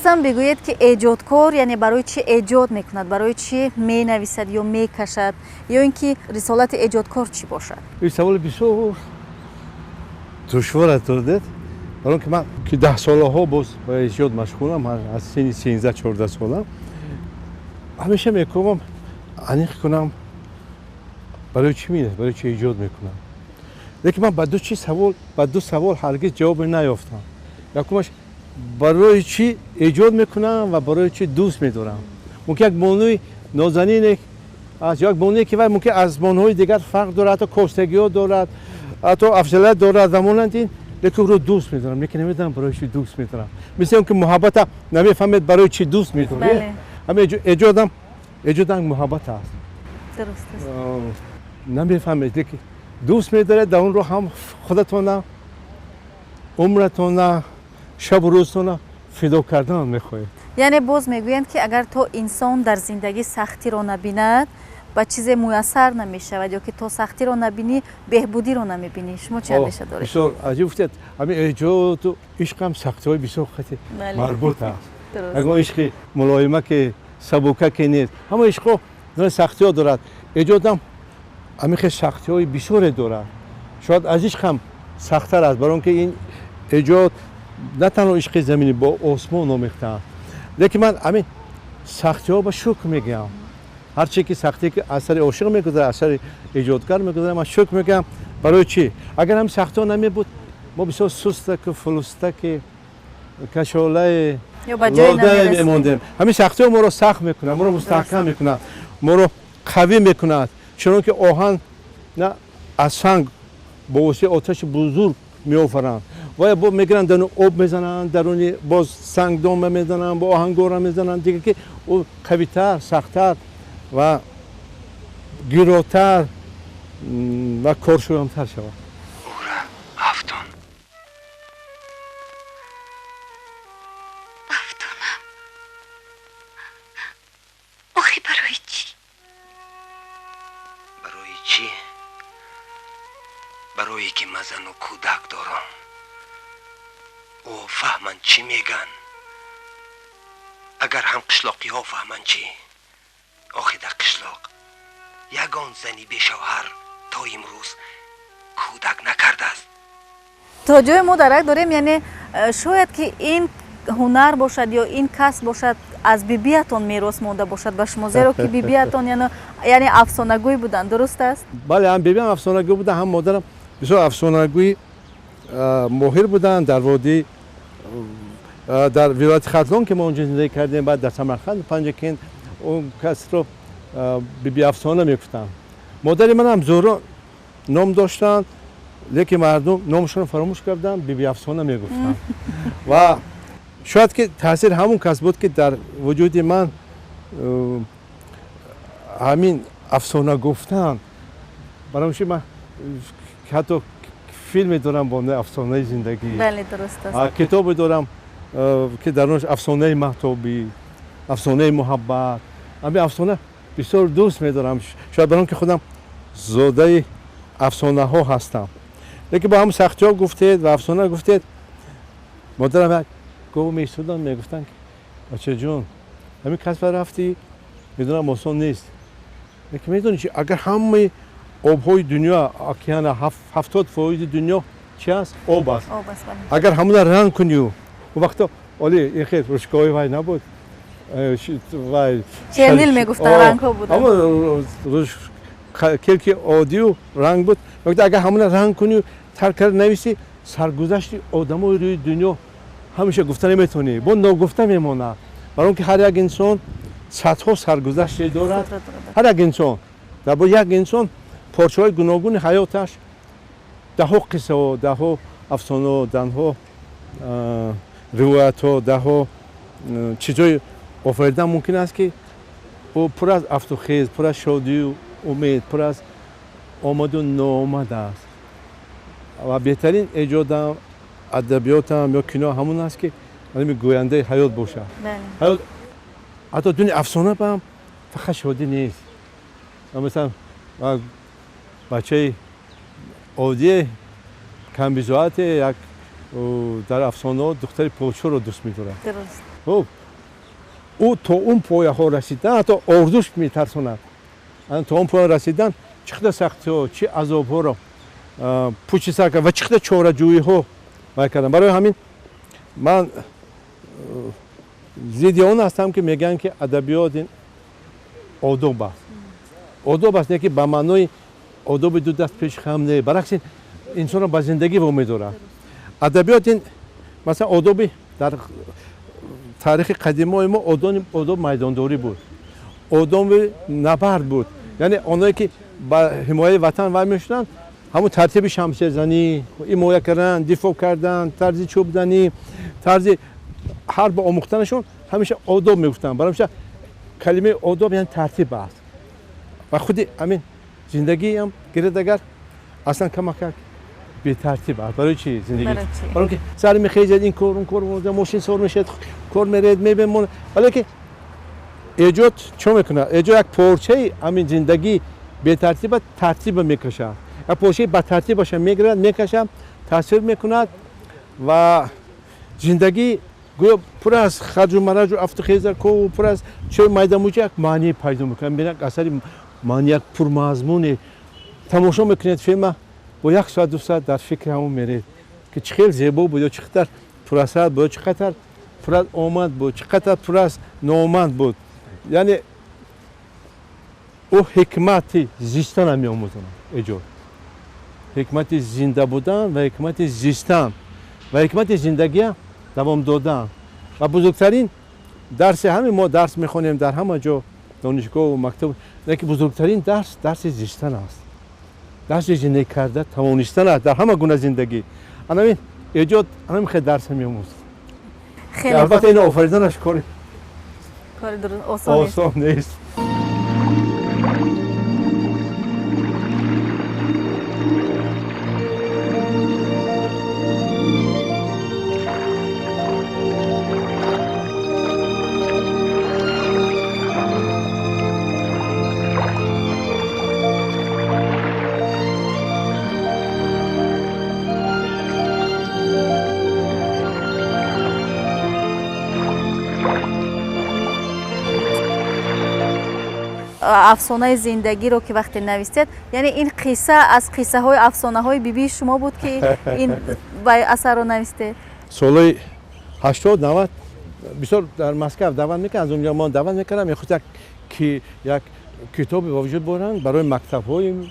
Мехостам бигӯед, ки эҷодкор яъне барои чӣ эҷод мекунад, барои чӣ менависад ё мекашад, ё ин ки рисолати эҷодкор чӣ бошад? Ин саволи бисёр душвор аст додед, барои он ки ман ки 10 солаҳо боз ба эҷод машғулам, аз синни 13-14 сола ҳамеша мекӯбам аниқ кунам, барои чӣ менависам, барои чӣ эҷод мекунам. Лекин ман ба ду чи савол, ба ду савол ҳаргиз ҷавобе наёфтам. Якумаш, барои чӣ эҷод мекунам ва барои чӣ дӯст медорам. Мумкин як бонуи нозанине аст, як бонуе ки вай мумкин аз бонуҳои дигар фарқ дорад, ҳатто костагиҳо дорад, ҳатто афзалият дорад ва монанд ин, лекин ӯро дӯст медорам, лекин намедонам барои чӣ дӯст медорам. Мисли он ки муҳаббата намефаҳмед, барои чӣ дӯст медоред. Ҳама эҷодам муҳаббат аст. Намефаҳмед, лекин дӯст медоред, дар он роҳ ҳам худатона, умратона, шабу рӯзтона фидо кардан мехоҳед. Яъне боз мегӯянд, ки агар то инсон дар зиндагӣ сахтиро набинад, ба чизе муяссар намешавад, ё ки то сахтиро набинӣ, беҳбудиро намебинӣ. Шумо чӣ андеша доред? Бисёр аҷиб гуфтед. Ҳамин эҷоду ишқам сахтиҳои бисёр хати марбут аст. Ягон ишқи мулоима ки сабука ки нест, ҳама ишқҳо сахтиҳо дорад. Эҷодам ҳамин хел сахтиҳои бисёре дорад, шояд аз ишқам сахттар аст, барои он ки ин эҷод на танҳо ишқи заминӣ, бо осмон омехтаанд. Лекин ман ҳамин сахтиҳо ба шукр мегӯям. Ҳарче ки сахтие ки аз сари ошиқ мегузарад, аз сари эҷодгар мегузарад, ман шукр мегӯям. Барои чӣ? Агар ҳамин сахтиҳо намебуд, мо бисёр сустаку фулустаки кашолаи лодае мемондем. Ҳамин сахтиҳо моро сахт мекунад, моро мустаҳкам мекунад, моро қавӣ мекунад. Чунон ки оҳан на аз санг бо воситаи оташи бузург меофаранд, ва бо мегиранд, даруни об мезананд, даруни боз сангдонба мезананд, бо оҳангора мезананд, дигар ки ӯ қавитар, сахттар ва гиротар ва коршӯямтар шавад. Ура, афтон. Афтонам. Охи, барои чӣ? Барои чӣ? Барое ки ман зану кӯдак дорам. Ӯ фаҳманд, чӣ меган? Агар ҳам қишлоқиҳо фаҳманд, чӣ? Охи, дар қишлоқ ягон зани бешавҳар то имрӯз кӯдак накардааст. То ҷое мо дарак дорем, яъне шояд ки ин ҳунар бошад ё ин касб бошад, аз бибиятон мерос монда бошад ба шумо, зеро ки бибиятон яъне афсонагӯй буданд, дуруст аст? Бале, ҳам бибиам афсонагӯй буданд, ҳам модарам бисёр афсонагӯи моҳир буданд. Дар водӣ, дар вилояти Хатлон, ки мо онҷо зиндагӣ кардем, баъд дар Самарқанд, Панҷакент, он касро биби афсона мегуфтанд. Модари манам Зуҳро ном доштанд, лекин мардум номашонро фаромӯш карданд, биби афсона мегуфтанд. Ва шояд ки таъсири ҳамон кас буд, ки дар вуҷуди ман ҳамин афсона гуфтан. Барои чи ман ҳатто филме дорам бо номи «Афсонаи зиндагӣ». Бале, дуруст аст. Китобе дорам, ки дар он афсонаи маҳтобӣ, афсонаи муҳаббат. Ҳамин афсона бисёр дӯст медорам, шояд баром ки худам зодаи афсонаҳо ҳастам. Лекин бо ҳамн сахтиҳо гуфтед ва афсона гуфтед, модарам як гов меистоданд, мегуфтанд, ки бачаҷон, ҳамин касба рафтӣ, медонам, осон нест, лекин медонӣ чи? Агар ҳамаи обҳои дунё, океана, 70% дунё чи аст? Об аст. Агар ҳамона ранг кунию, он вақто оли ин хел ручкаҳои вай набуд, вай чернил мегуфтанд, рангҳо буданд. Келки оддию ранг буд. Агар ҳамона ранг кунию, тар карда нависӣ, саргузашти одамои рӯи дунё ҳамеша гуфта наметавонӣ, бо ногуфта мемонад, барои он ки ҳар як инсон садҳо саргузаште дорад. Ҳар як инсон, дар бораи як инсон порчаҳои гуногуни ҳаёташ даҳҳо қиссаҳо, даҳҳо афсонаҳо, даҳҳо ривоятҳо, даҳҳо чизҳои офаридан мумкин аст, ки ӯ пур аз афтухез, пур аз шодию умед, пур аз омаду ноомад аст. Ва беҳтарин эҷодам, адабиётам ё кино ҳамон аст, ки ҳамин гӯяндаи ҳаёт бошад. Ҳаёт ҳатто дуни афсона баам фақат шодӣ нест. Масалан, бачаи оддие, камбизоате, як дар афсонаҳо духтари подшоҳро дӯст медорад. Хуб, Ӯ то он пояҳо расидан, ҳатто орзуш метарсонад. То он поя расидан чӣ қадар сахтиҳо, чӣ азобҳоро пушти сар кард ва чӣ қадар чораҷӯиҳо вай кардам. Барои ҳамин ман зидди он ҳастам, ки мегӯянд, ки адабиёт ин одоб аст. Одоб аст, не ки ба маънои одоби ду даст пеш хам не, баръакс инсонро ба зиндагӣ вомедорад. Адабиёт ин масалан одоби дар таърихи қадимои мо одоб майдондорӣ буд, одоби набард буд. Яъне оное ки ба ҳимояи ватан вай мешуданд, ҳамун тартиби шамшерзанӣ, ҳимоя кардан, дифоъ кардан, тарзи чӯбзанӣ, тарзи ҳарб омӯхтанашон ҳамеша одоб мегуфтанд. Барои ҳамеша калимаи одоб яъне тартиб аст. Ва худи ҳамин зиндагиам гиред агар аслан камакак бетартиб аст. Барои чи зиндагӣ? Барои ки сар мехезед, ин кор, он кор, мошин сор мешавед, кор меред, мебемон. Вале ки эҷод чӣ мекунад? Эҷод як порчаи ҳамин зиндагии бетартиба тартиба мекашад. Як порчаи ба тартибаша мегирад, мекашад, таъсир мекунад ва зиндагӣ гӯё пур аз харҷу мараҷу афтухезакову пур аз чои майдамуҷа як маъние пайдо мекунад. Як асари маъни, як пурмазмуне. Тамошо мекунед филма, бо як соат, ду соат дар фикри ҳамон меред, ки чӣ хел зебо буд, ё чӣ қадар пурасар буд, ё чӣ қадар пур аз омад буд, чӣ қадар пур аз ноомад буд. Яъне ӯ ҳикмати зистанам меомӯзонад эҷод. Ҳикмати зинда будан ва ҳикмати зистан ва ҳикмати зиндагия давом додан. Ва бузургтарин дарси ҳамин мо дарс мехонем дар ҳама ҷо, донишгоҳу мактаб, лекин бузургтарин дарс дарси зистан аст. Дарси зиндагӣ карда тавонистан аст дар ҳама гуна зиндагӣ. Анамин эҷод ҳамин хел дарс меомӯзад. Албатта ин офариданаш кори осон нест. Афсонаи зиндагиро ки вақте навистед, яъне ин қисса аз қиссаҳои афсонаҳои бибии шумо буд, ки ин асарро навистед? Солҳои 80-90 бисёр дар Москав даъват мекард, аз онҷо мо даъват мекардам, мехост як китобе ба вуҷуд боранд барои мактабҳои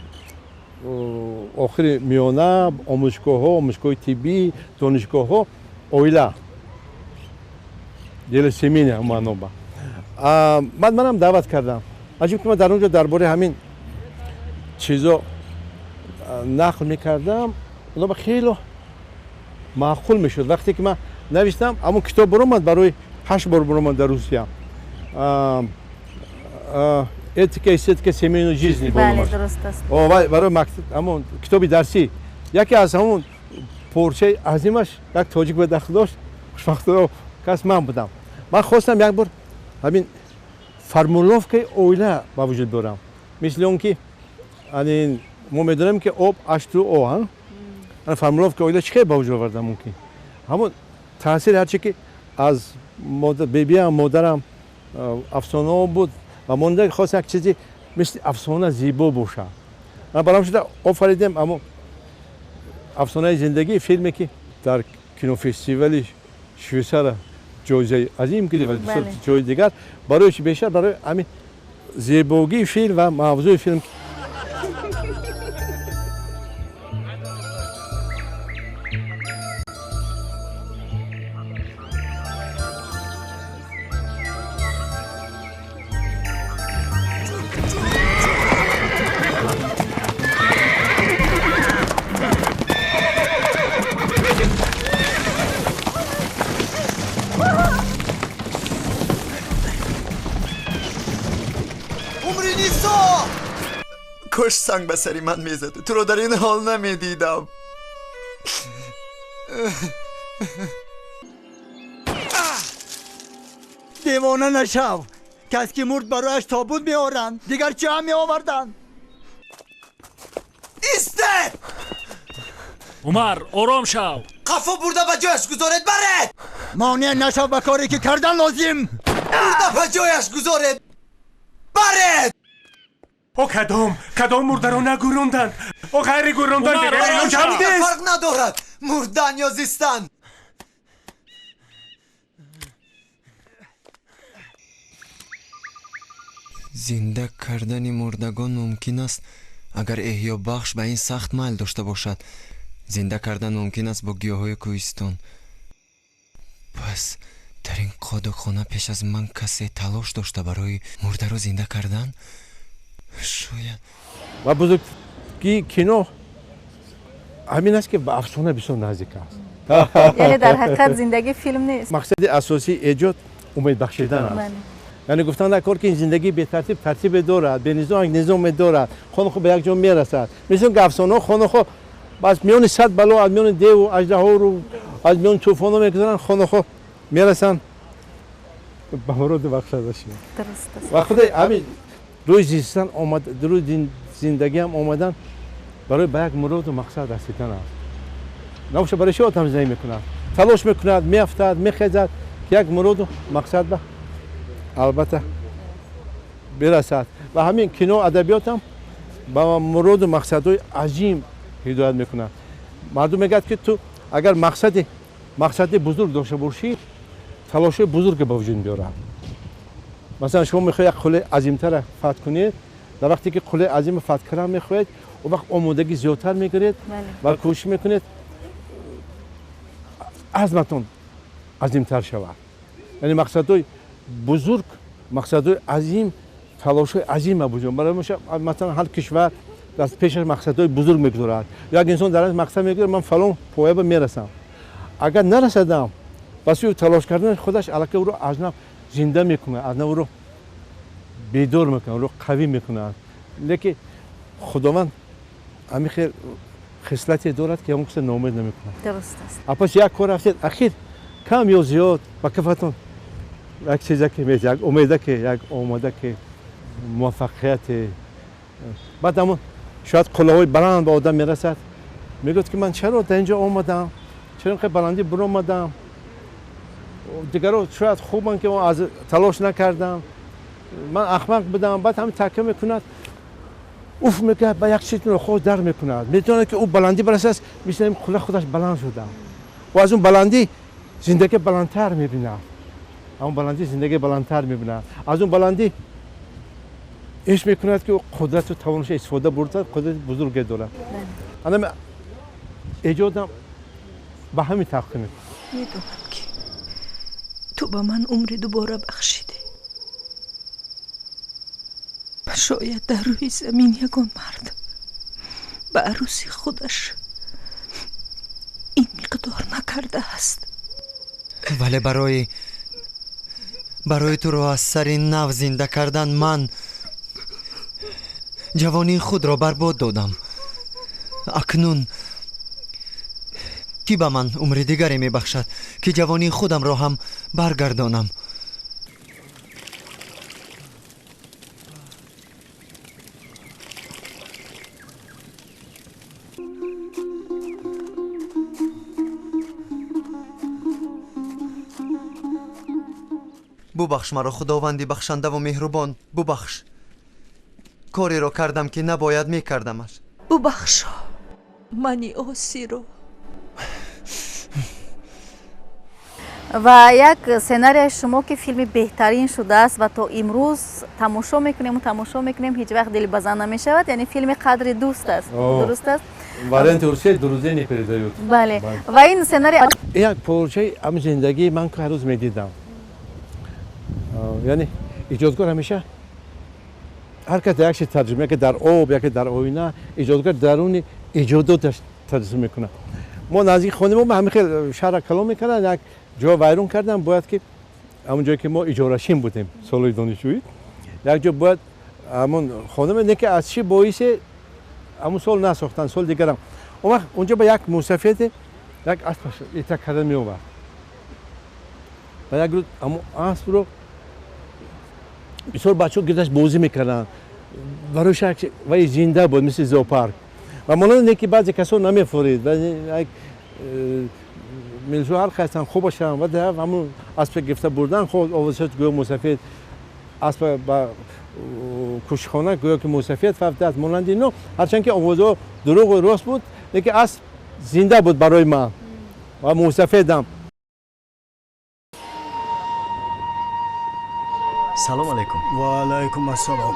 охири миёна, омӯзишгоҳҳо, омӯзишгоҳи тиббӣ, донишгоҳҳо, оила, дела семейная маъноба. Баъд манам даъват кардам. Аҷиб ки ман дар он ҷо дар бораи ҳамин чизо нақл мекардам, оно хело маъқул мешуд. Вақте ки ман навиштам, ҳамон китоб баромад, барои 8 бор баромад дар Русия. Этика, эстетика семейной жизни. Барои ҳамон китоби дарсӣ. Яке аз ҳамон порчаи азимаш як тоҷик ба дахл дошт, хушбахтона кас ман будам. Ман хостам як бор ҳамин формуловкаи оила ба вуҷуд биёрам. Мисли он ки мо медонем, ки об H2O, формуловкаи оила чӣ хел ба вуҷуд оварда мумкин? Ҳамон таъсири ҳарче ки аз бебиам, модарам афсонаҳо буд ва монда хост як чизи мисли афсона зебо бошад. Барам шуда офаридем ҳамон афсонаи зиндагӣ, филме ки дар кинофестивали Швейцария ҷоизаи азим гирифт ва ҷои дигар. Барои чи бештар? Барои ҳамин зебогии филм ва мавзӯи филм. Кош санг ба сари ман мезад, туро дар ин ҳол намедидам. Девона нашав. Кас ки мурд, барояш тобут меоранд, дигар чӣ ҳам меоварданд? Истед! Умар, ором шав. Қафо бурда ба ҷояш гузоред, баред! Монеъ нашав ба коре ки кардан лозим. Мурда ба ҷояш гузоред, баред. О кадом мурдаро нагуронданд? О ғайри гурондан дигар илоҷ ҳам нест. Фарқ надорад мурдан ё зистан. Зинда кардани мурдагон мумкин аст, агар эҳёбахш ба ин сахт майл дошта бошад. Зинда кардан мумкин аст бо гиёҳҳои кӯҳистон. Пас дар ин қодокхона пеш аз ман касе талош дошта барои мурдаро зинда кардан? Шояд. Ва бузургии кино ҳамин аст, ки ба афсона бисёр наздик аст. Яъне дар ҳақиқат зиндагӣ филм нест. Мақсади асосии эҷод умедбахшидан аст. Яъне гуфтан дар кор, ки ин зиндагӣ бетартиб тартибе дорад, бенизом як низоме дорад, хонахо ба як ҷо мерасад. Мисли ки афсонаҳо хонахо аз миёни сад бало, аз миёни деву аждаҳору, аз миёни тӯфонҳо мегузаранд, хонахо мерасанд ба муроду бахшадашон. Ва худи ҳамин рӯи зистан омад, рӯи зиндагиам омадан барои ба як муроду мақсад расидан аст. Набошад, барои чӣ одам зиндагӣ мекунад? Талош мекунад, меафтад, мехезад, ки як муроду мақсад ба албатта бирасад. Ва ҳамин кино, адабиётам ба муроду мақсадҳои азим ҳидоят мекунад. Мардум мегӯяд, ки ту агар мақсади бузург дошта бошӣ, талошҳои бузурге ба вуҷуд меорад. Масалан, шумо мехоҳед як қуллаи азимтарро фатҳ кунед, дар вақте ки қуллаи азимро фатҳ кардан мехоҳед, он вақт омодагӣ зиёдтар мегиред ва кӯшиш мекунед азматон азимтар шавад. Яъне мақсадҳои бузург, мақсадҳои азим, талошҳои азим ба вуҷуд. Барои масалан, ҳар кишвар дар пешаш мақсадҳои бузург мегузорад. Як инсон дар мақсад мегӯяд, ман фалон поя ба мерасам. Агар нарасадам, ба сӯи талош кардан худаш аллакай ӯро аз нав зинда мекунад, аз нав ӯро бедор мекунад, ӯро қавӣ мекунад. Лекин Худованд ҳамин хел хислате дорад, ки ягон каса ноумед намекунад. Дуруст аст. Апас як кор рафтед, ахир кам ё зиёд ба кафатон як чизаке меяд, як умедаке, як омадаке, муваффақияте. Баъд ҳамон шояд қуллаҳои баланд ба одам мерасад, мегӯяд, ки ман чаро дар ин ҷо омадам, чаро ин қадр баландӣ биромадам, дигаро шояд хубанд, ки аз талош накардам, ман ахмақ будам. Баъд ҳамин такя мекунад, уф мекунад, ба як чиз нохост дар мекунад. Медонад, ки ӯ баландӣ барасад, мисли ин қулла худаш баланд шудам. Ӯ аз он баландӣ зиндагӣ баландтар мебинад. Ҳамон баландӣ зиндагӣ баландтар мебинад. Аз он баландӣ ҳис мекунад, ки ӯ қудрату тавонашро истифода бурда, қудрати бузурге дорад. Анам эҷодам ба ҳамин таҳқиқ мекунад. Медонам, ки ту ба ман умри дубора бахшидӣ. Шояд дар рӯи замин ягон мард ба арӯси худаш ин миқдор накардааст. Вале барои туро аз сари нав зинда кардан ман ҷавонии худро барбод додам. Акнун кӣ ба ман умри дигаре мебахшад, ки ҷавонии худамро ҳам баргардонам? Бубахш маро, Худованди бахшандаву меҳрубон, бубахш. Кореро кардам, ки набояд мекардамаш. Бубахшо мани осиро. Ва як сценарияи шумо, ки филми беҳтарин шудааст ва то имрӯз тамошо мекунему тамошо мекунем, ҳеҷ вақт дилбазан намешавад, яъне филми «Қадри дӯст» аст. Дуруст аст? Варианти русия «Друзей не предают». Бале. Ва ин сценарий як порчаи ҳамин зиндагии ман, ки ҳар рӯз медидам. Яъне эҷодгор ҳамеша ҳар кас дар як чиз таҷриба, яке дар об, яке дар оина, эҷодгор даруни эҷодоташ таҷриба мекунад. Мо наздики хонаи мо ҳамин хел шаҳрро калон мекарданд, як ҷо вайрон карданд, бояд ки ҳамон ҷое ки мо иҷорашин будем солҳои донишҷӯӣ, як ҷо бояд ҳамон хона не, ки аз чӣ боисе ҳамон сол насохтанд, соли дигарам. Он вақт онҷо ба як мусафеде як аспаш итак карда меовард. Ва як рӯз ҳамон аспро бисёр бачаҳо гирдаш бозӣ мекарданд. Барои шак вай зинда буд, мисли зоопарк. Ва монанд не, ки баъзе касон намефорид, як милисо ҳар ҳастанд, хубашанд, ва ҳамун асп гирифта бурдан, хоб овоз гӯё мусафед асп ба кушхона, гӯё ки мусафед фавтад, монанди ино. Ҳарчанд ки овозҳо дурӯғу рост буд, лекин асп зинда буд барои ман ва мусафедам. Салом алайкум. Ва алайкум ассалом.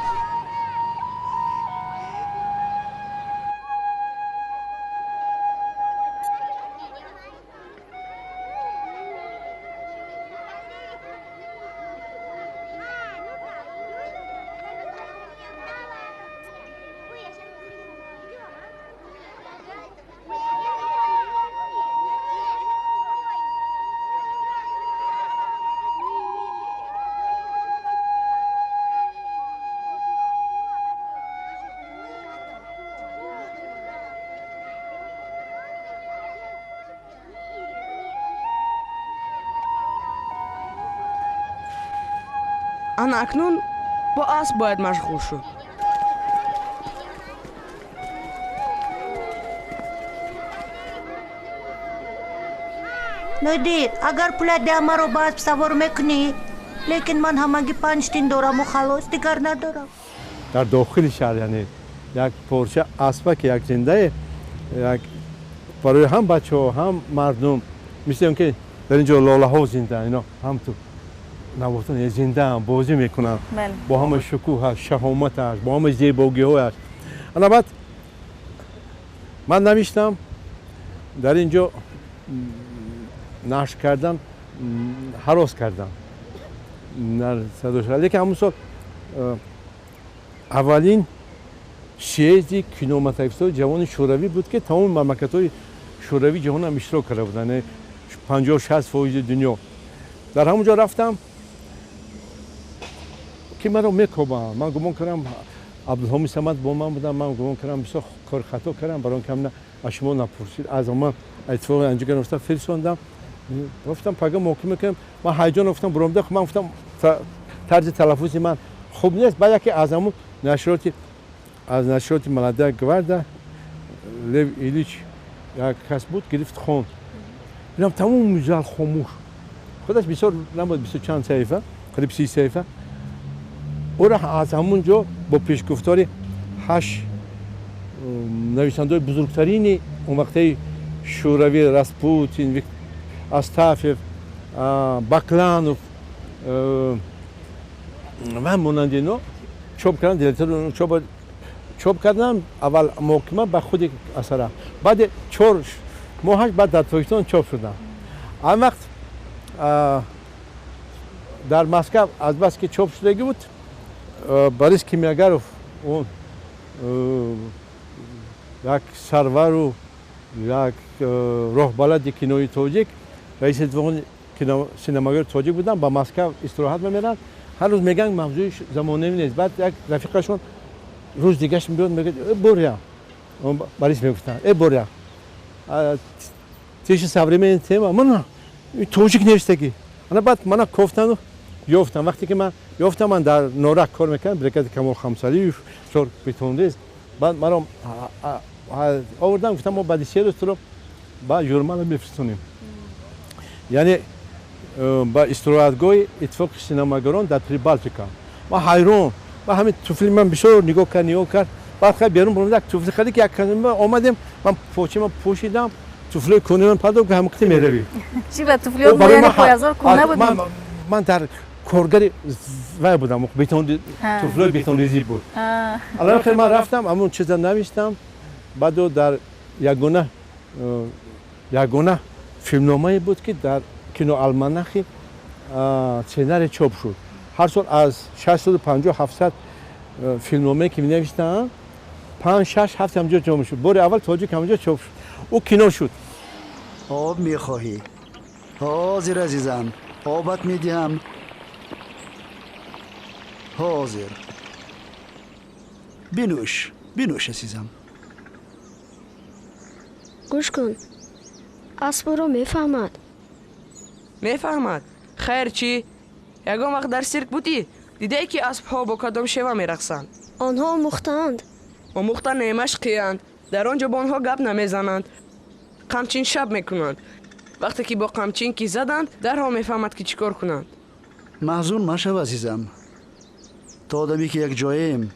Ана акнун бо асп бояд машғул шуд. Нодир, агар пулат диҳам, маро ба асп савор мекунӣ? Лекин ман ҳамагӣ 5 тин дораму халос, дигар надорам. Дар дохили шаҳр, яъне як порча аспа ки як зиндае, як барои ҳам бачаҳо, ҳам мардум, мисли он ки дар ин ҷо лолаҳо зиндаанд, ино ҳам ту навохтан зиндаам, бозӣ мекунанд бо ҳама шукӯҳаш, шаҳоматаш, бо ҳама зебогиҳояш. Ана баъд ман навиштам, дар ин ҷо нашр кардан ҳарос кардам, лекин ҳамон сол аввалин съезди кинематографистони ҷавони шӯравӣ буд, ки тамоми мамлакатҳои шӯравӣ ҷаҳонам иштирок карда буданд, 50-60% дунё. Дар ҳамон ҷо рафтам ки маро мекобанд. Ман гумон кардам Абдулҳомид Самад бо ман будам, ман гумон кардам бисёр кори хато кардам, барои он ки аз шумо напурсид. Аз ман иттифоқи анҷо гирифта фирсондам, гуфтам пага муҳокима кунем. Ман ҳайҷон гуфтам, буромда, ман гуфтам тарзи талаффузи ман хуб нест. Баъд яке аз ҳамон нашриёти, аз нашриёти Молодая гвардия Лев Ильич як кас буд, гирифт хонд. Бинам тамоми зал хомӯш, худаш бисёр набуд, 20 чанд саҳифа, қариб 30 саҳифа. Ӯро аз ҳамон ҷо бо пешгуфтори 8 нависандаҳои бузургтарини он вақтаи шӯравӣ, Распутин, Астафьев, Бакланов ва монанди ино чоп карданд. Чоп кардам аввал муҳокима ба худи асара, баъди 4 моҳаш баъд дар Тоҷикистон чоп шудам. Он вақт дар Москав азбаски чоп шудагӣ буд, Борис Кимиёгаров, он як сарвару як роҳбалади кинои тоҷик, раиси иттифоқи синемагари тоҷик буданд, ба Москав истироҳат мемеранд. Ҳар рӯз мегӯянд мавзӯи замонавӣ нест. Баъд як рафиқашон рӯз дигаш мебиёд, мегӯяд: «Э Боря», Борис мегуфтанд, «Э Боря, ты же современная тема, мана тоҷик навиштагӣ». Ана баъд мана кофтану ёфтам. Вақте ки ман ёфтам, ман дар Норак кор мекардам, бригади Камол Хамсалиев, чор бетонрез. Баъд маро овардам, гуфтам мо баъди 3 рӯз туро ба Юрмала мефирстонем, яъне ба истироҳатгоҳи иттифоқи синемагарон дар Прибалтика. Ман ҳайрон, ба ҳамин туфли ман бисёр нигоҳ кард, нигоҳ кард. Баъд хай берун бурмад, як туфли харид, ки як омадем, ман почима пӯшидам, туфлии кӯнаи ман падо, ҳамин қити меравӣ. Чӣ, ба туфлиёт пойазор кӯна буд? Ман дар коргари вай будам, туфлиои бетонрезӣ буд. Алло, хел ман рафтам, ҳамон чиза навиштам. Баъду дар ягона филмномае буд, ки дар киноалманахи сценарий чоп шуд. Ҳар сол аз 650-700 филмномае ки менавиштаанд, 5, 6, 7 ҳамҷо чоп мешуд. Бори аввал тоҷик ҳамҷо чоп шуд, ӯ кино шуд. Об мехоҳӣ? Ҳозир, азизам, обат медиҳам, ҳозир. Бинӯш, бинӯш, азизам. Гӯш кун, асп ӯро мефаҳмад. Мефаҳмад? Хайр, чӣ, ягон вақт дар сирк будӣ? Дидае, ки аспҳо бо кадом шева мерақсанд? Онҳо омӯхтаанд. Омӯхта не, машқиянд. Дар он ҷо бо онҳо гап намезананд, қамчин шаб мекунанд. Вақте ки бо қамчин ки заданд, дарҳол мефаҳмад ки чӣ кор кунанд. Маҳзун машав, азизам. То одаме ки якҷоем,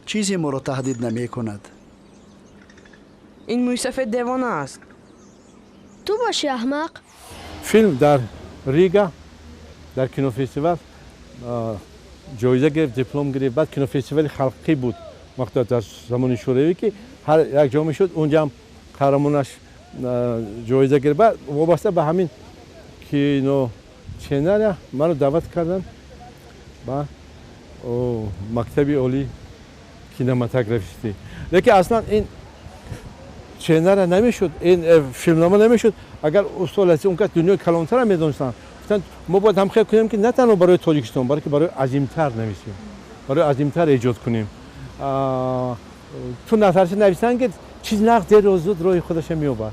чизе моро таҳдид намекунад. Ин мӯйсафед девона аст. Ту бошӣ, аҳмақ. Филм дар Рига дар кинофестивал ҷоиза гирифт, диплом гирифт. Баъд кинофестивали халқӣ буд вақте дар замони Шӯравӣ, ки ҳар як ҷо мешуд, унҷа ҳам қаҳрамонаш ҷоиза гирифт. Баъд вобаста ба ҳамин кино сценария маро даъват карданд ба мактаби олии кинематографистӣ. Лекин аслан ин сценария намешуд, ин филмнома намешуд агар устод Латиф, он кас дунёи калонтарам медонистанд. Гуфтанд, мо бояд ҳамхел кунем, ки на танҳо барои Тоҷикистон, балки барои азимтар нависем, барои азимтар эҷод кунем. Ту натарси нависанд, ки чиз нағз деру зуд роҳи худаша меёбад.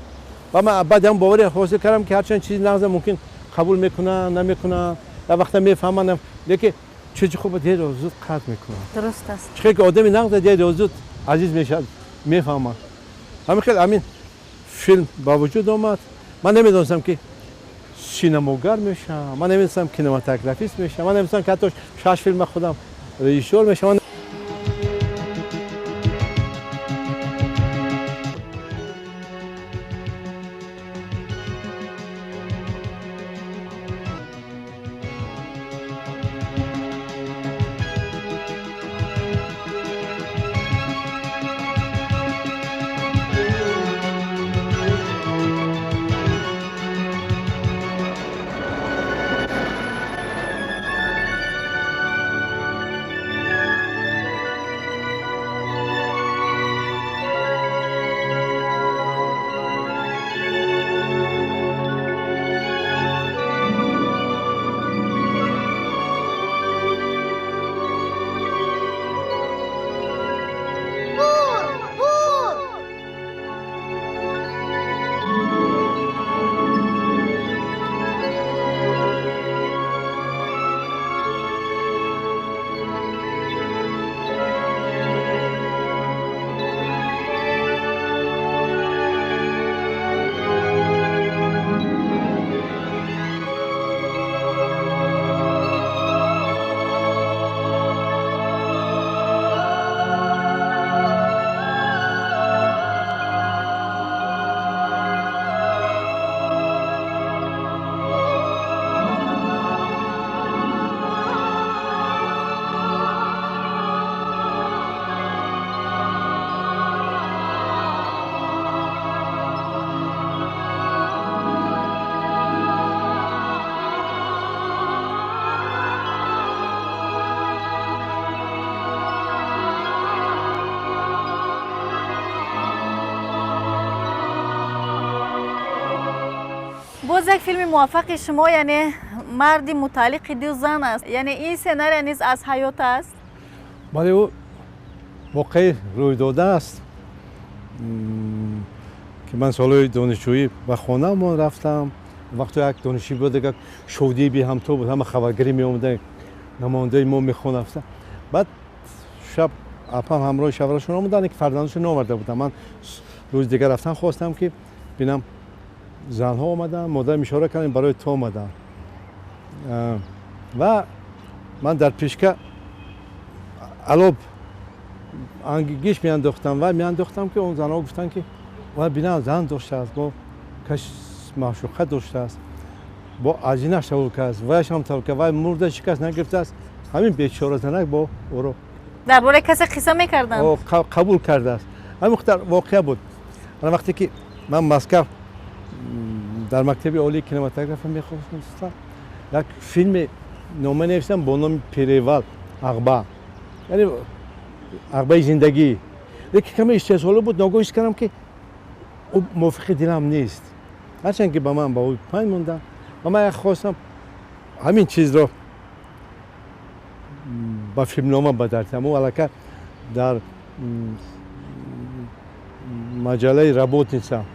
Ва ман баъд ҳам боваре ҳосил кардам, ки ҳарчанд чизи нағза мумкин қабул мекунанд, намекунанд, дар вақта мефаҳманд, лекин чизи хуб деру зуд қадр мекунанд. Дуруст аст. Чӣ ки одами нағз деру зуд азиз мешавад, мефаҳмад. Ҳамин хел ҳамин филм ба вуҷуд омад. Ман намедонистам, ки синамогар мешавам, ман намедонистам кинематографист мешавам, ман намедонистам, ки ҳатто шаш филма худам режиссёр мешавам. Боз як филми муваффақи шумо, яъне марди мутааллиқи ду зан аст. Яъне ин сценария низ аз ҳаёт аст? Бале, ӯ воқеи рӯйдода аст, ки ман солҳои донишҷӯӣ ба хонаамон рафтам. Вақто як донишҷӯӣ буд, як шодии беҳамто буд, ҳама хабаргирӣ меомаданд, намояндаи мо мехонад. Баъд шаб апам ҳамроҳи шавҳарашон омаданд, ки фарзандашон наоварда буданд. Ман рӯзи дигар рафтан хостам, ки бинам занҳо омаданд, модарам ишора карданд, барои ту омаданд. Ва ман дар пешка алоб ангиш меандохтам ва меандохтам, ки он занҳо гуфтанд, ки ва бинам зан доштааст, бо кас маъшуқа доштааст, бо азинаш таваллуд кардааст, ваяшам таваллуд кард, вай мурда шикаст нагирифтааст. Ҳамин бечора занак бо ӯро дар бораи касе қисса мекарданд, қабул кардааст. Ҳамин қадар воқеа буд. Ана вақте ки ман Москав дар мактаби олии кинематография мехостам, як филми нома нависам бо номи Перевал ағба, яъне ағбаи зиндагӣ. Лекин каме истеҳсоло буд, ногоҳ ҳис кардам, ки ӯ мувофиқи дилам нест, ҳарчанд ки ба ман ба ӯ панҷ мондам. Ва ман як хостам ҳамин чизро ба филмнома бадал кардам. Ӯ аллакай дар маҷаллаи Работница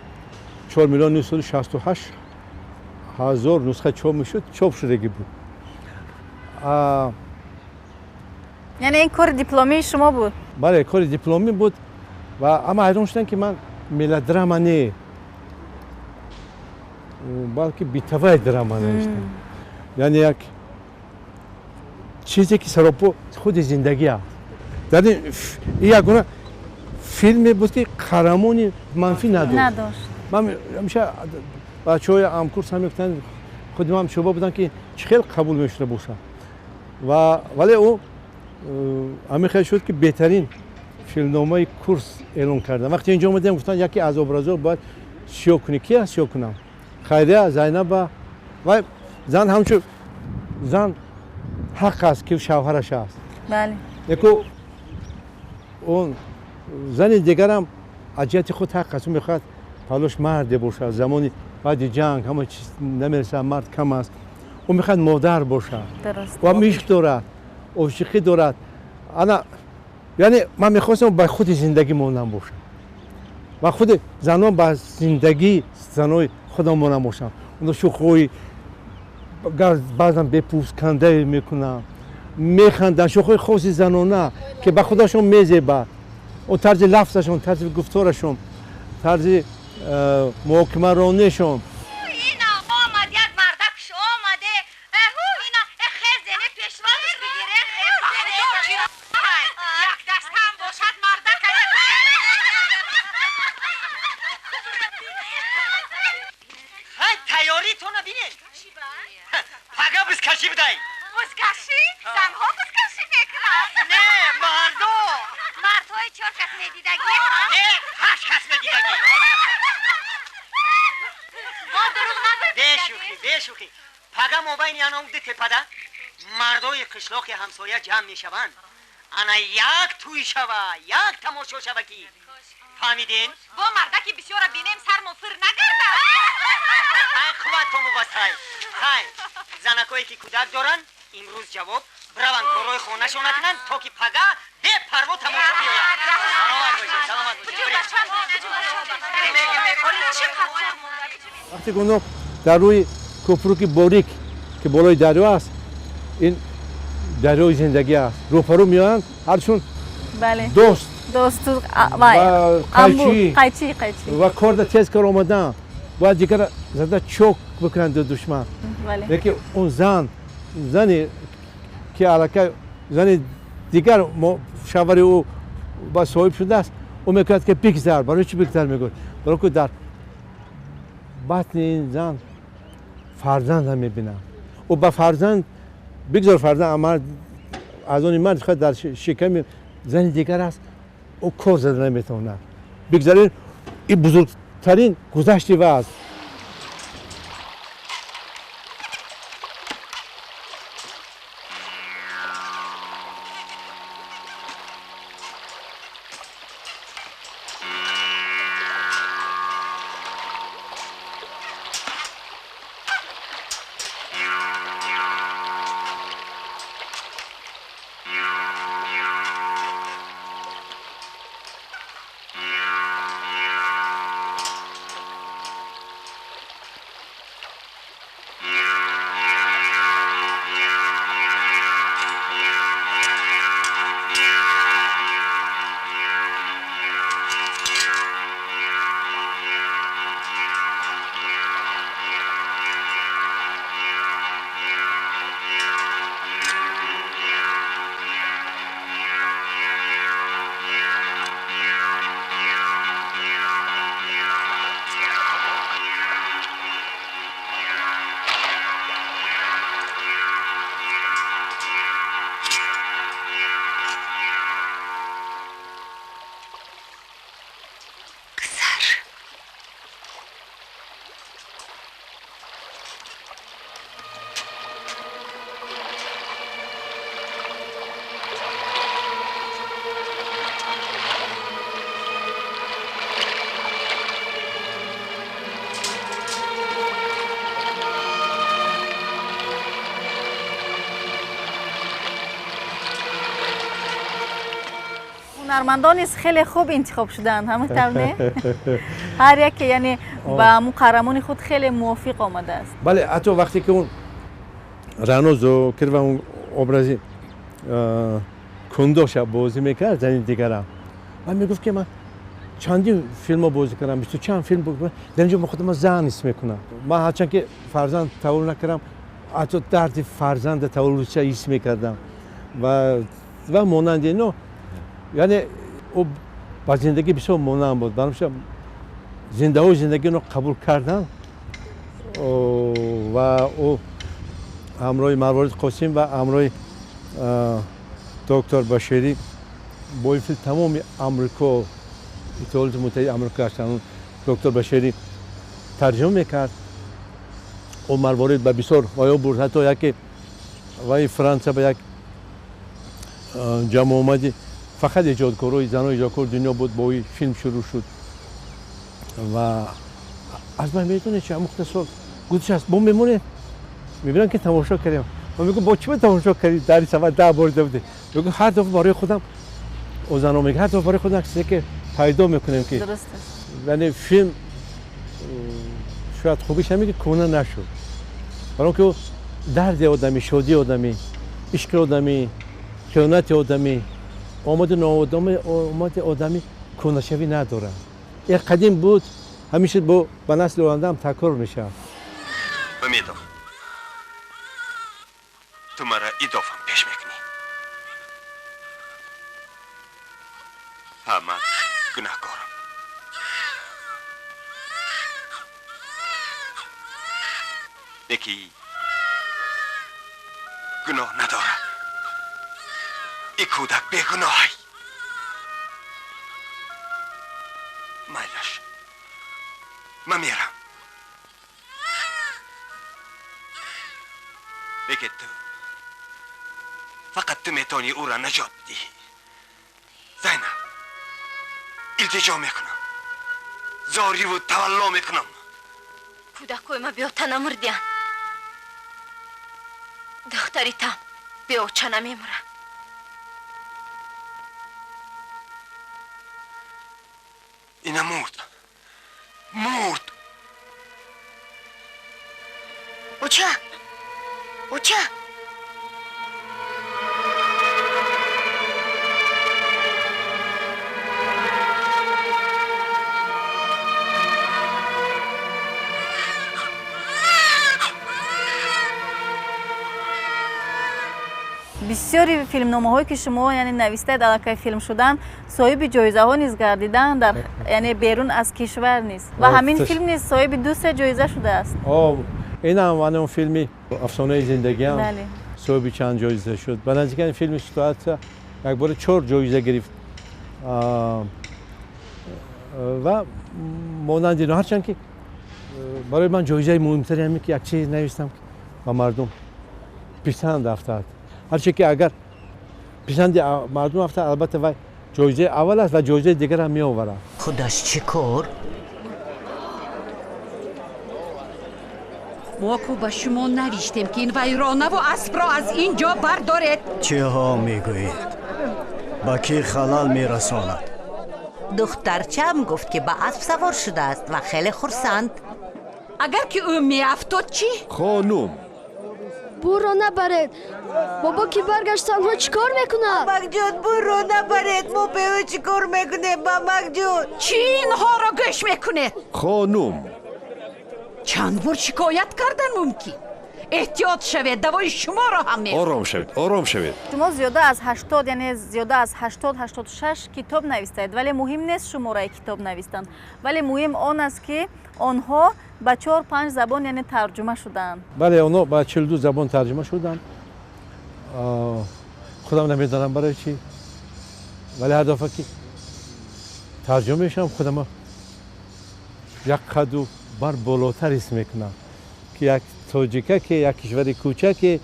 4 968 000 нусха чоп мешуд, чоп шудагӣ буд. Яъне ин кори дипломии шумо буд? Бале, кори дипломӣ буд. Ва ама ҳайрон шудам, ки ман мелодрама не, балки битавай драма навиштам. Яъне як чизе ки саропо худи зиндагӣ аст. Дар ин ягона филме буд, ки қаҳрамони манфӣ надошт. Ман ҳамеша бачаҳои ҳамкурс ҳам мегуфтанд, худи ман шуба будам, ки чӣ хел қабул мешуда бошад. Ва вале ӯ ҳамин хел шуд, ки беҳтарин филмномаи курс эълон кардам. Вақте инҷо омадем, гуфтанд, яке аз образҳо бояд сиёҳ кунӣ. Кия сиёҳ кунам? Хайрия, Зайнаба. Ва зан ҳамчун зан ҳақ аст, ки шавҳараш аст. Яку он зани дигарам аз ҷиҳати худ ҳақ аст, ӯ мехоҳад палош марде бошад. Замони баъди ҷанг ҳама чиз намерасад, мард кам аст. Ӯ мехоҳад модар бошад. Ӯ ҳам ишқ дорад, ошиқӣ дорад. Ана яъне ман мехостам ба худи зиндагӣ монанд бошам ва худи занон ба зиндагии занои худам монанд бошам. Оно шӯхиҳои баъзан бепӯсткандае мекунам, механданд, шӯхиҳои хоси занона, ки ба худашон мезебад. Он тарзи лафзашон, тарзи гуфторашон, тарзи муҳокимаронишон. Қишлоқи ҳамсоя ҷамъ мешаванд. Ана як тӯй шава, як тамошо шава, ки фаҳмидем? Бо мардаки бисёра бинем, сармо фир нагардад. Ай, қувватто мубасай. Хай, занакое ки кӯдак доранд, имрӯз ҷавоб бираванд, корҳои хонашона кунанд, то ки пага бепарво тамошо биёянд. Саломат бошед, саломат бошед. Вақте ки онҳо дар рӯи кӯпруки борик, ки болои дарё аст, ин дарёи зиндагӣ аст, рӯпарӯ меоянд, ҳарчун дӯст қайчӣ ва корда тез кор омадан, бояд дигар зада чок бикунанд душман. Лекин он зан, зане ки аллакай зани дигар шавҳари ӯ ба соҳиб шудааст, ӯ мегӯяд, ки бигзар. Барои чӣ бигзар мегӯяд? Барои ки дар батни ин зан фарзандам мебинам. Ӯ ба фарзанд бигзор, фарзанд аз они мард худ дар шиками зани дигар аст, ӯ кор зада наметавонад. Бигзарин, ин бузургтарин гузашти ва аст. Ҳунармандон низ хеле хуб интихоб шуданд, ҳамин тавр не? Ҳар яке яъне ба қаҳрамони худ хеле мувофиқ омадааст. Бале, ҳатто вақте ки он Рано Зокир ва он образи кундоша бозӣ мекард, зани дигарам, ман мегуфт, ки ман Чандин филмҳо бозӣ кардам, бисту чанд филм бозӣ. Дар инҷо худам зан ҳис мекунам. Ман ҳарчанд ки фарзанд таваллуд накардам, ҳатто дарди фарзанда таваллудча ҳис мекардам ва монанди ино. Яъне ӯ ба зиндагӣ бисёр монанд буд. Барои зиндаҳои зиндагиро қабул кардан ва ӯ ҳамроҳи Марворид Қосим ва ҳамроҳи доктор Баширӣ бо ин филм тамоми Амрико, Иттиҳоди Муттаҳидаи Амрико гаштанд. Доктор Баширӣ тарҷума мекард. Ӯ Марворид ба бисёр ваё бурд, ҳатто яке ваи Фаронса ба як ҷамъомади фақат эҷодкорои занои эҷодкори дунё буд, бо ин филм шурӯъ шуд. Ва аз ман медонед чи ҳамухта сол гузашт, бо мемонем, мебинам ки тамошо кардем. Ман мегӯям, бо чӣ тамошо кардӣ? Дар ин сафар 10 бор дида будем. Мегӯям, ҳар дафъа барои худам озано мегӯям, ҳар дафъа барои худам чизе ки пайдо мекунем ки дуруст аст. Яъне филм шояд хубиш ҳамин ки кӯҳна нашуд, барои он ки дарди одамӣ, шодии одамӣ, ишқи одамӣ, хиёнати одамӣ, омаду ноомади одамӣ кӯҳнашавӣ надорад. Як қадим буд, ҳамеша бо ба насли оянда ҳам такрор мешавад. Умедов, ту маро идофам пеш мекунӣ. Ҳа, ман гунаҳкорам. Неки гуноҳ надорад. И кӯдак бегуноҳай. Майлаш, ман мерам. Лекин ту фақат ту метавонӣ ӯро наҷот бидиҳӣ. Зайнаб, илтиҷо мекунам, зориву тавалло мекунам. Кӯдакҳои ма беота намурдиянд. Духтаритам беоча намемурад. Ина мурд, мурд. Оча, оча. Бисёри филмномаҳое ки шумо яъне навистаед, аллакай филм шудан, соҳиби ҷоизаҳо низ гардидан дар яъне берун аз кишвар низ. Ва ҳамин филм низ соҳиби 2-3 ҷоиза шудааст. Инам он филми афсонаи зиндагиам соҳиби чанд ҷоиза шуд. Ба наздикани филми ситуатсия як бора 4 ҷоиза гирифт. Ва монанди ино, ҳарчанд ки барои ман ҷоизаи муҳимтаре ҳамин ки як чиз навистам ба мардум писанд афтад. Ҳарче ки агар писанди мардум афтад, албатта вай ҷоизаи аввал аст ва ҷоизаи дигарам меоварад. Худаш чӣ кор? Мо ку ба шумо навиштем ки ин вайронаву аспро аз ин ҷо бардоред. Чиҳо мегӯед? Ба кӣ халал мерасонад? Духтарчаам гуфт ки ба асп савор шудааст ва хеле хурсанд. Агар ки ӯ меафтод чӣ? Хонум, бурро набаред. Бобо ки баргашт, танҳо чӣ кор мекунад? Бамакҷон, бурро набаред. Мо бе ӯ чӣ кор мекунем, Бамакҷон? Чӣ инҳоро гӯш мекунед? Хонум, чанд бор шикоят кардан мумкин? Эҳтиёт шавед, давои шуморо ҳам мехоҳам. Ором шавед, ором шавед. Шумо зиёда аз 80, яъне зиёда аз 80-86 китоб навистаед, вале муҳим нест шумораи китоб навистан, вале муҳим он аст ки онҳо ба 4-5 забон яъне тарҷума шудаанд. Бале, онҳо ба 42 забон тарҷума шуданд. Худам намедонам барои чӣ, вале ҳар дафъа ки тарҷума мешавам, худам як қаду бар болотар ҳис мекунам ки як тоҷика, ки як кишвари кӯчаке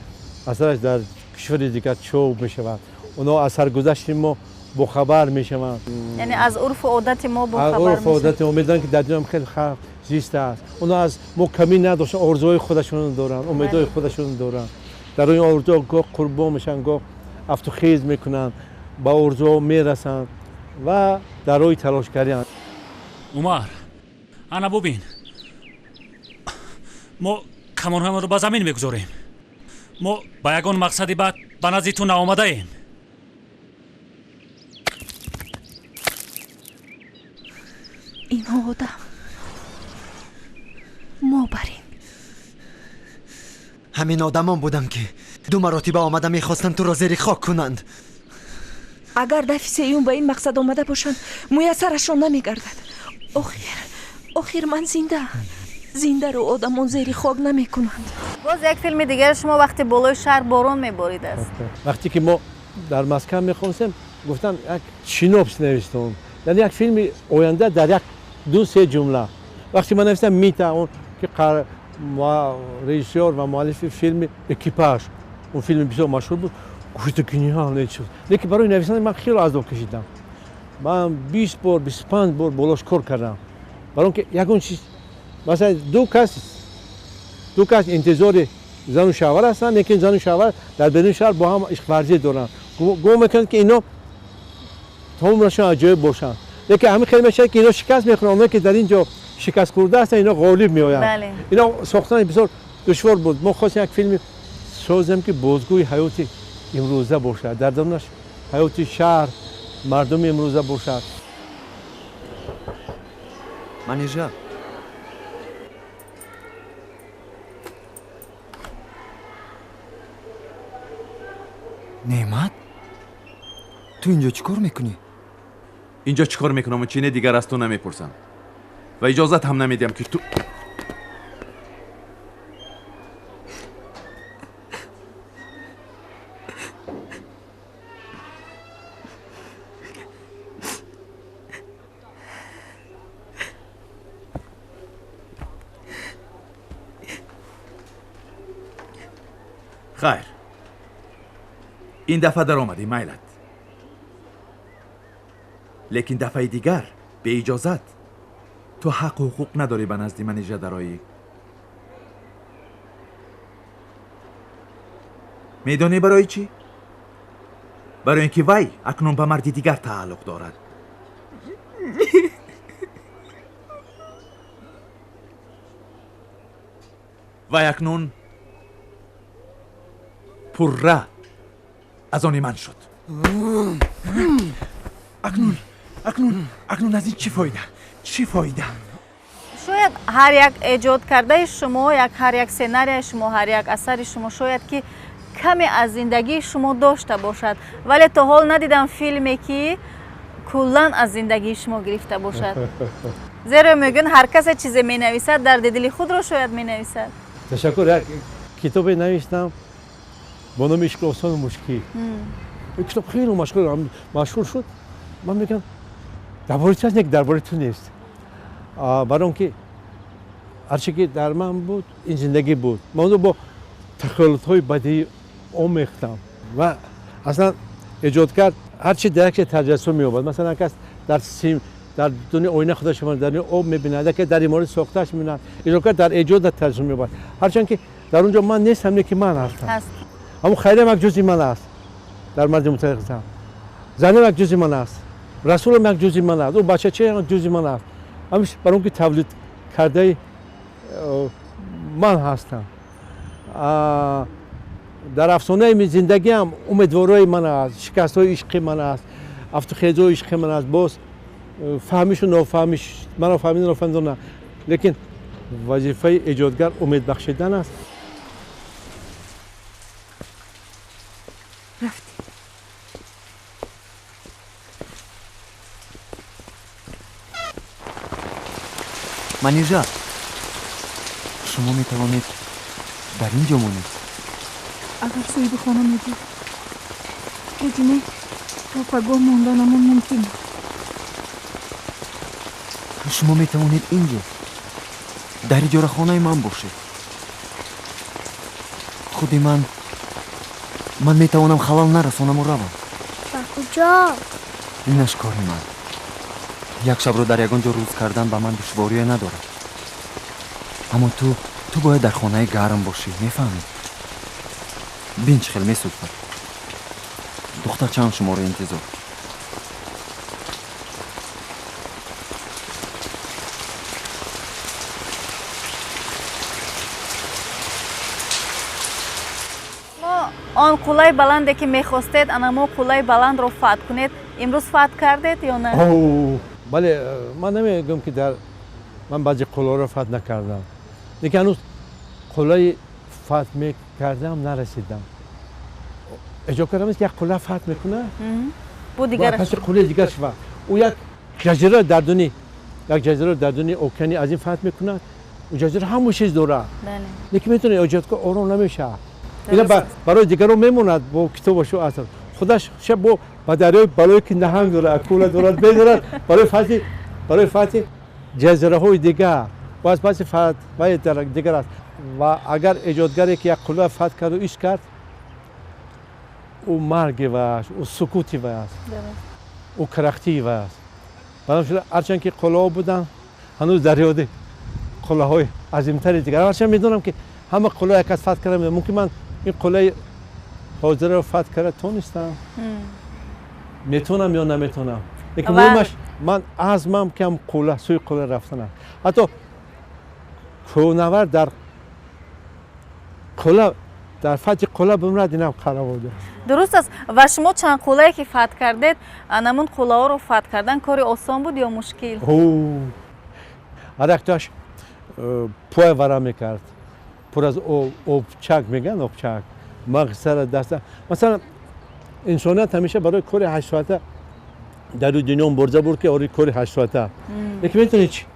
асараш дар кишвари дигар чоп мешавад. Онҳо аз саргузашти мо бохабар мешаванд. Яъне аз урфу одати мо бохабар мешаванд. Урфу одати мо медонанд ки дар дунё хеле халқ зист аст. Онҳо аз мо камӣ надоштанд, орзуҳои худашонро доранд, умедҳои худашонро доранд. Дар ин орзуҳо гоҳ қурбон мешаванд, гоҳ афтухез мекунанд, ба орзуҳо мерасанд ва дар роҳи талошгарианд. Умар, ана бубин, мо камонҳоямонро ба замин мегузорем. Мо ба ягон мақсади бад ба назди ту наомадаем. Инҳо одам, мо барин. Ҳамин одамон будам, ки ду маротиба омада мехостанд туро зери хок кунанд. Агар дафъи сеюм ба ин мақсад омада бошанд, муяссарашон намегардад. Охир ман зинда. Зиндаро одамон зери хок намекунанд. Боз як филми дигари шумо вақте болои шаҳр борон меборид аст. Вақте ки мо дар Москва мехонстем, гуфтам як синопсис навиштам, яъне як филми оянда дар як ду се ҷумла. Вақте ман навиштам, Мита, он ки режиссёр ва муаллифи филми «Экипаж», он филми бисёр машҳур буд, гуфт: «Гениально шуд». Лекин барои нависани ман хеле азоб кашидам. Ман 20 бор, 25 бор болош кор кардам, барои он ки ягон чиз, масалан, ду кас интизори зану шавҳар ҳастанд, лекин зану шавҳар дар беруни шаҳр бо ҳам ишқварзӣ доранд. Гумон мекунанд, ки ино тамомашон аҷоиб бошанд, лекин ҳамин хеле мешавад, ки ино шикаст мехӯранд. Оное ки дар ин ҷо шикаст хӯрда ҳастанд, ино ғолиб меоянд. Ино сохтани бисёр душвор буд. Мо хостем як филми созем, ки бозгӯи ҳаёти имрӯза бошад, дар дарунаш ҳаёти шаҳр, мардуми имрӯза бошад. Манижа, Неъмат, ту инҷо чӣ кор мекунӣ? Инҷо чӣ кор мекунаму чӣ не, дигар аз ту намепурсам ва иҷозат ҳам намедиҳам, ки ту хайр, ин дафъа даромадӣ, майлат, лекин дафъаи дигар беиҷозат ту ҳаққу ҳуқуқ надорӣ ба назди Манижа дароӣ. Медонӣ барои чӣ? Барои ин ки вай акнун ба марди дигар тааллуқ дорад. Вай акнун пурра аз они ман шуд. Акнун аз ин чӣ фоида, чӣ фоида? Шояд ҳар як эҷод кардаи шумо, як ҳар як сценарияи шумо, ҳар як асари шумо шояд ки каме аз зиндагии шумо дошта бошад, вале то ҳол надидам филме, ки куллан аз зиндагии шумо гирифта бошад, зеро мегӯянд, ҳар касе чизе менависад, дарди дили худро шояд менависад. Ташаккур. Як китобе навиштам бо номи «Ишқи осону мушкил». Ин китоб хеле машҳур шуд. Ман мегӯям, дар бораи ту аст, не, дар бораи ту нест, барои он ки ҳарче ки дар ман буд, ин зиндагӣ буд. Ман онро бо тахайюлотҳои бадиӣ омехтам. Ва аслан эҷодкар ҳарчи дар як чиз таҷассум меёбад. Масалан, кас дар сим, дар дуни оина худаш мебинад, дар дуни об мебинад, яке дар иморат сохтааш мебинад. Эҷодкар дар эҷод таҷассум меёбад, ҳарчанд ки дар он ҷо ман нестам, не ки ман ҳастам. Ҳамун хайрам як ҷузъи ман аст дар марди мутақиқам, занам як ҷузъи ман аст, Расулам як ҷузъи ман аст, ӯ бачача як ҷузъи ман аст. Ҳамиш барои он ки тавлид кардаи ман ҳастам. Дар афсонаи зиндагиам умедворои ман аст, шикастҳои ишқи ман аст, афтухезҳои ишқи ман аст, боз фаҳмишу нофаҳмиш, маро фаҳмида, нофаҳмида. Лекин вазифаи эҷодгар умед бахшидан аст. Рафтем. Манижа, шумо метавонед дар ин ҷо монед. Агар соҳиби хона медид, ҳеҷ не, то пагоҳ монданамон мумкин. Шумо метавонед ин ҷо, дар иҷорахонаи ман бошед. Худи ман метавонам халал нарасонаму равам. Ба куҷо? Инаш кори ман. Як шабро дар ягон ҷо рӯз кардан ба ман душворие надорад, аммо ту бояд дар хонаи гарм бошӣ, мефаҳмӣ? Бин, чӣ хел месӯзад. Духтарчаам шуморо интизор. Мо он қуллаи баланде, ки мехостед, ана мо қуллаи баландро фатҳ кунед, имрӯз фатҳ кардед ё на? Бале, ман намегӯям ки дар ман баъзе қуллаҳоро фатҳ накардам, лекин ҳанӯз қуллаи фатҳ мекардам нарасидам. Эҷод кардам, ки як қулла фатҳ мекунад, паси қуллаи дигар шава. Ӯ як ҷазира дар дуни як ҷазира дар дуни океани азим фатҳ мекунад. Ӯ ҷазира ҳама чиз дорад, лекин метавонад эҷодкор ором намешавад. Ина барои дигарон мемонад бо китобашу асар. Худаш шаб бо ба дарёи балое ки наҳанг дорад, акула дорад, медорад барои фатҳи ҷазираҳои дигар. Боз паси фатҳ вай дигар аст. Ва агар эҷодгаре ки як қулла фатҳ карду иш кард, ӯ марги вай аст, ӯ сукути вай аст, ӯ карахтии вай аст. Барои шуд ҳарчанд ки қуллаҳо буданд, ҳанӯз дар ёди қуллаҳои азимтари дигар. Ҳарчанд медонам ки ҳама қулла як кас фатҳ карда, мумкин ман ин қуллаи ҳозираро фатҳ карда тонистам, метавонам ё наметавонам. Лекин муҳимаш ман азмам ки ҳам қулла сӯи қулла рафтанам. Ҳатто кӯҳнавар дар қулла дар фатҳи қулла бимирад, инам қаравода. Дуруст аст. Ва шумо чанд қуллае ки фатҳ кардед, анамун қуллаҳоро фатҳ кардан кори осон буд ё мушкил? Ҳар яктоаш пӯя вара мекард, пур аз обчак мегӯянд, обчак мағз сара даста. Масалан, инсоният ҳамеша барои кори ҳаштсоата дар рӯи дунё мубориза бурд, ки ори кори ҳаштсоата. Лекин метавонед чи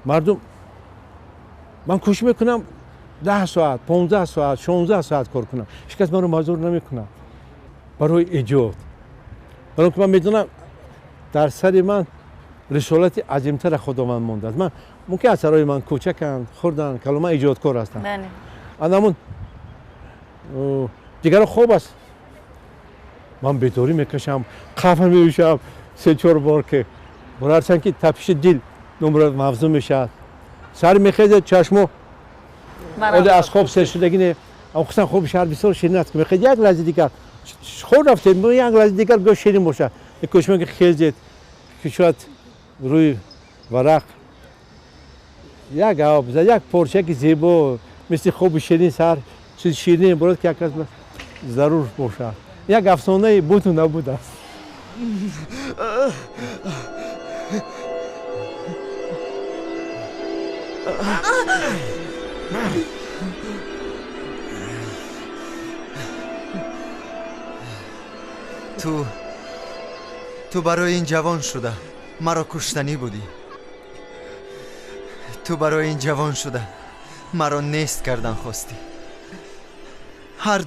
мардум, ман кӯшиш мекунам 10 соат, 15 соат, 16 соат кор кунам. Ҳеҷ кас маро маҷбур намекунад барои эҷод. Барои ки ман медонам дар сари ман рисолати азимтара Худованд мондааст. Ман мумкин асарҳои ман кӯчаканд, хурданд, калома эҷодкор ҳастанд. Анамун дигаро хоб аст. Ман бедорӣ мекашам, қафа мешавам 3-4 бор, ки ҳарчанд ки тапиши дил номра мавзӯъ мешавад. Сар мехезад, чашмо ода аз хоб сер шудагӣ не. Хусусан хоби шаҳр бисёр ширин аст, ки мехоҳед як лаҳза дигар хоб рафтед, як лаҳза дигар гӯ ширин бошад. Кӯшиш мекунед ки хезед, ки шояд рӯи варақ як об зад, як порчаки зебо мисли хоби ширин сар чизи ширин бурад, ки як кас зарур бошад. Як афсонаи буду набуд аст. Ту барои ин ҷавон шуда маро куштанӣ будӣ. Ту барои ин ҷавон шуда маро нест кардан хостӣ. Ҳар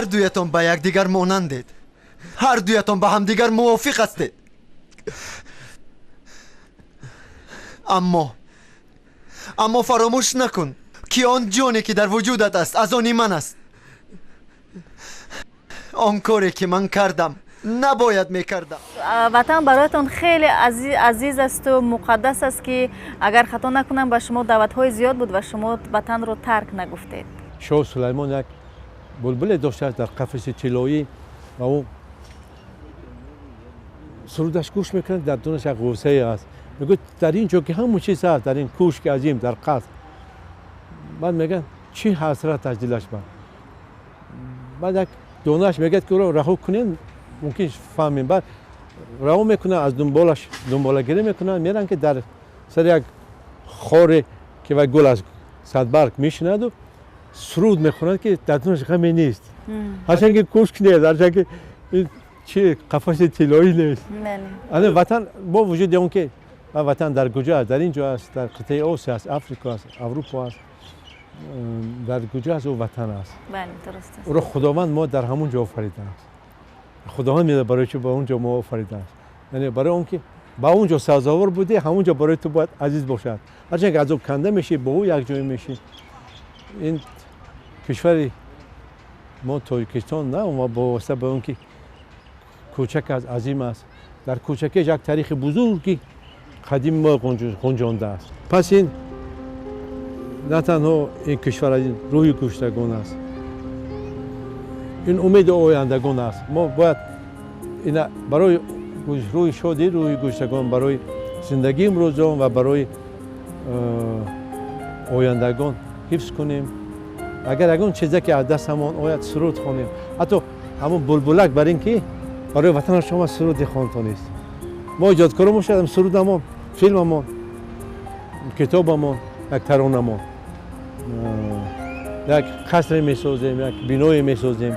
дуятон ба якдигар монандед. Ҳар дуятон ба ҳамдигар мувофиқ ҳастед. Аммо фаромӯш накун ки он ҷоне ки дар вуҷудат аст аз они ман аст. Он коре ки ман кардам набояд мекардам. Ватан бароятон хеле азиз асту муқаддас аст, ки агар хато накунам ба шумо даъватҳои зиёд буд ва шумо ватанро тарк нагуфтед. Шоҳ Сулаймон як булбуле доштааст дар қафаси тиллоӣ ва ӯ сурудаш гӯш мекунад, дар дунаш як ғӯсае аст. Мегӯяд дар ин ҷо ки ҳама чиз ҳаст, дар ин кӯшки азим, дар қаср. Баъд мегӯяд чӣ ҳасрат аз дилаш бад. Баъд як донаш мегӯяд ки ӯро раҳо кунем, мумкин фаҳмем. Баъд раҳо мекунад, аз дунболаш дунболагирӣ мекунад, меранд ки дар сари як хоре ки вай гул аз садбарг мешинаду суруд мехонад, ки дар дунаш ғаме нест. Ҳарчанд ки кӯшк нест, ҳарчанд ки чи қафаси тиллоӣ нест. Ана ватан бо вуҷуди он ки ватан дар куҷо аст, дар ин ҷо аст, дар қитъаи Осиё аст, Африка аст, Аврупо аст, дар куҷо аст, ӯ ватан аст. Ӯро Худованд мо дар ҳамон ҷо офаридааст. Худованд медонад барои чӣ ба он ҷо мо офаридааст. Яъне барои он ки ба он ҷо сазовор будӣ, ҳамон ҷо барои ту бояд азиз бошад. Ҳарчанд ки азоб канда мешӣ, бо ӯ якҷоя мешӣ. Ин кишвари мо Тоҷикистон на бо восита ба он ки кӯчак аст, азим аст. Дар кӯчакиш як таърихи бузурги қадими мо ғунҷондааст. Пас ин на танҳо ин кишвар аз рӯҳи куштагон аст, ин умеди ояндагон аст. Мо бояд ина барои рӯҳи шодӣ, рӯҳи гӯштагон, барои зиндагии имрӯзон ва барои ояндагон ҳифз кунем. Агар ягон чизе ки аз дастамон ояд, суруд хонем. Ҳатто ҳамон булбулак бар ин ки Барои ватанаш омад, суруде хон тонист. Мо эҷодкоро бошад, сурудамон, филмамон, китобамон, як таронамон, як қасре месозем, як биное месозем.